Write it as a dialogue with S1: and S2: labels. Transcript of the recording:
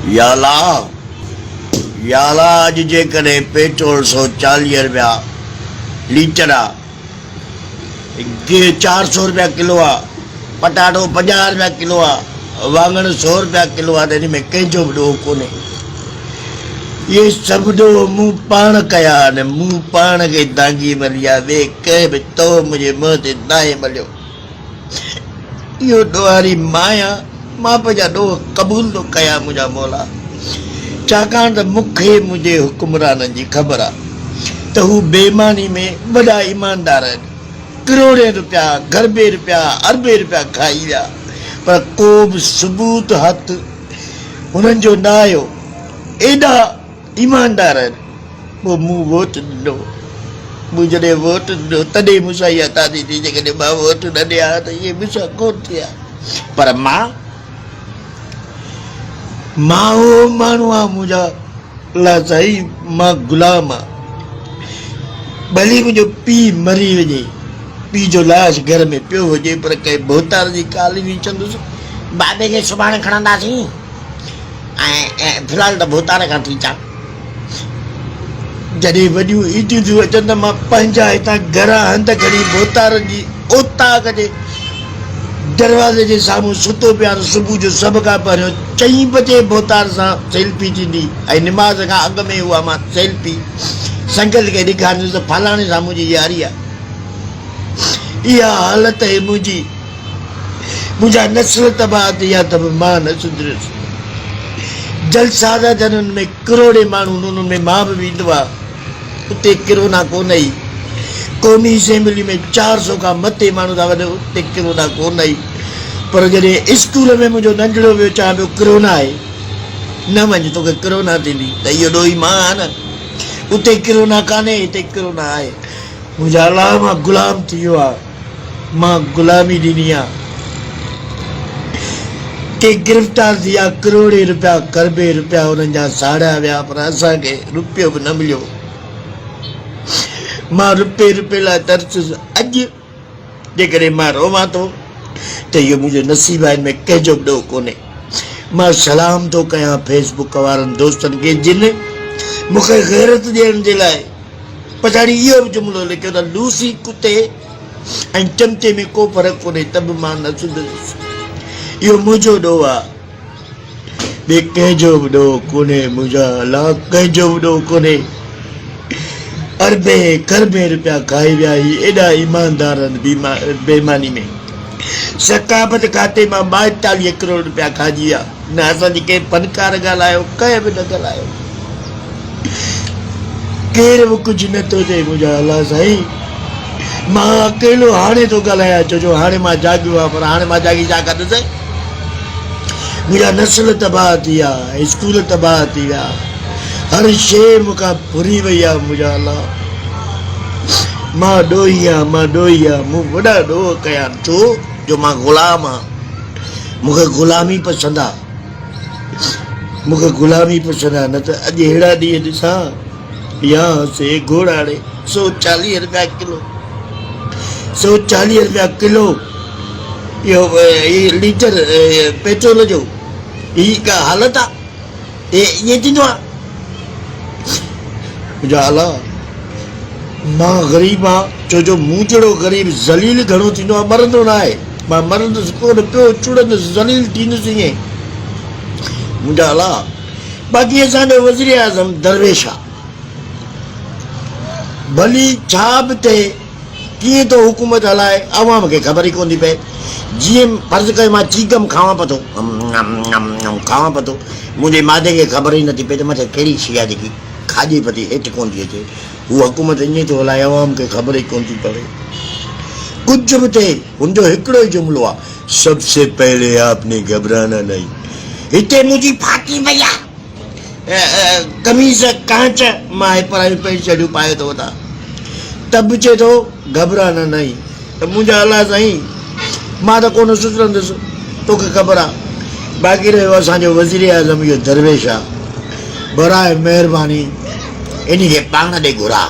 S1: يا الله يا الله اڄ جيڪڏهن پيٽرول 140 رپيا ليٽر آ، گيهه 400 رپيا ڪلو آ، پٽاٽو 50 رپيا ڪلو آ، واڱڻ 100 رپيا ڪلو آ ته ان ۾ ڪنهن جو به ڏوهه ڪونهي. اهي سڀ ڏوهه مون پاڻ ڪيا آهن، مون پاڻ کي دانگي ملي آ، ٻئي ڪنهن به تو منهنجي منهن تي ناهي مليو. اهو ڏوهاري مان آهيان، مان پنهنجا ڏوهه قبول ٿو ڪيان منهنجا مولا، ڇاڪاڻ ته مون کي منهنجي حڪمرانن جي خبر آ ته هو بيماني ۾ وڏا ايماندار آهن، ڪروڙين رپيا، کربين رپيا، اربين رپيا کائي ويا پر ڪو به ثبوت هٿ هنن جو نه آيو، ايڏا ايماندار آهن. پوء مون ووٽ ڏنو. مون جڏهن ووٽ ڏنو تڏهن مون سان اها تعدي ٿي، جيڪڏهن مان ووٽ نه ڏيان ها ته ائين مون سان ڪونه ٿئي ها. پر مان مان اهو ماڻهو آهيان منهنجا الله سائين مان غلام آهيان. ڀلي منهنجو پيء مري وڃي، پيء جو لاش گهر ۾ پيو هجي پر ڪنهن ڀوتار جي ڪال وڃي چوندس.
S2: بابي کي سڀاڻي کڻنداسين. ۽ في الحال ته ڀوتار کان ٿي اچان.
S1: جڏهن وڏيون عيديون ٿيون اچن ته مان پنهنجا هتان گهران هنڌ کڻي ڀوتارن جي اوطاق جي دروازي جي سامهون ستو پيو آهيان ته صبح جو سڀ کان پهريون چئين بجي ڀوتار سان سيلفي ٿيندي ۽ نماز کان اڳ ۾ اها مان سيلفي سنگت کي ڏيکاريندس ته فلاڻي سان منهنجي ياري آهي. اها حالت آهي منهنجي. منهنجا نسل تباهه ٿي ويا ته به مان نه سڌريس. جلسا ٿا ٿين انهن ۾ ڪروڙين ماڻهو انهن ۾ مان به ويندو آهيان اتي ڪرونا ڪونه آئي. قومي اسيمبلي ۾ 400 کان مٿي ماڻهو ٿا وڃن اتي ڪرونا ڪونه آئي. پر جڏهن اسڪول ۾ منهنجو ننڍڙو ويو چوان پيو ڪرونا آهي نه وڃ توکي ڪرونا ٿيندي ته اهو ڏوهي مان آهيان نه. اتي ڪرونا ڪانهي هتي ڪرونا آهي. منهنجا الله مان غلام ٿي ويو آهيان. مان غلامي ڏني آ. ڪي گرفتار ٿي ويا ڪروڙين رپيا کربين رپيا انهن جا ساڙيا ويا پر اسان کي رپيو به نه مليو. مان رپئي رپئي لاء ترسيس اڄ جيڪڏهن مان رووان ٿو ته اهو منهنجو نصيب آهي ان ۾ ڪنهن جو به ڏوهه ڪونهي. مان سلام ٿو ڪيان فيس بڪ وارن دوستن کي جن مون کي غيرت ڏيڻ جي لاء پڇاڙي اهو به جملو لکيو ته لوسي ڪتي ۽ چمچي ۾ ڪو فرق ڪونهي ته به مان نه سڌريس. اهو منهنجو ڏوهه آ، ٻئي ڪنهن جو به ڏوهه ڪونهي. منهنجا الله ڪنهن جو به ڏوهه ڪونهي. اربين کربين رپيا کائي ويا هي ايڏا ايماندار آهن بيماني ۾ ثقافت کاتي مان 42 ڪروڙ رپيا کائجي ويا. نه اسان جي ڪنهن فنڪار ڳالهايو، ڪنهن به نه ڳالهايو. ڪير به ڪجهه نه ٿو چئي منهنجا الله سائين مان اڪيلو هاڻي ٿو ڳالهايان ڇو جو هاڻي مان جاڳيو آهيان پر هاڻي مان جاڳي ڇا ڪندس منهنجا نسل تباهه ٿي ويا اسڪول تباهه ٿي ويا هر شيء مون کان ڦري وئي آهي منهنجا الله مان ڏوهي آهيان مان ڏوهي آهيان مون وڏا ڏوهه ڪيا ڇو جو مان غلام آهيان مون کي غلامي پسند آهي مون کي غلامي پسند آهي نه ته اڄ اهڙا ڏينهن ڏسان يا سي گهوڙاڙي 140 رپيا ڪلو 140 رپيا ڪلو اهو ليٽر پيٽرول جو هي ڪا حالت آ هي ائين ٿيندو آ منهنجا الله مان غريب آ ڇو جو مون جهڙو غريب ذليل گهڻو ٿيندو آ مرندو نه آهي مان مرندس ڪونه پيو چڙندس ذليل ٿيندس ائين منهنجا الله باقي اسان جو وزير اعظم درويش آ ڀلي ڇا به ٿئي ڪيئن ٿو حڪومت هلائي عوام کي خبر ئي ڪونه ٿي پئي جيئن فرض ڪيو مان چيگم کاوان پتو کاوان پتو منهنجي مادي کي خبر ئي نٿي پئي ته مٿي ڪهڙي شيء آهي جيڪي کاڄي پتي هيٺ ڪونه ٿي اچي هو حڪومت ائين ٿو هلائي عوام کي خبر ئي ڪونه ٿي پوي ڪجهه به ٿئي هن جو هڪڙو ئي جملو آهي سب سي پهلي آپ ني گهبرانا نهين هتي منهنجي ڦاٽي پئي آهي قميص ڪانچ مان هي پرايون پينٽ شرٽون پائي ٿو وتان ته به چئي ٿو گهبرانا نهين ته منهنجا الله سائين مان ته ڪونه سڌرندس توکي خبر آ باقي رهيو اسان جو وزير اعظم اهو درويش آ براء مهرباني انهي کي پاڻ ڏي گهراء.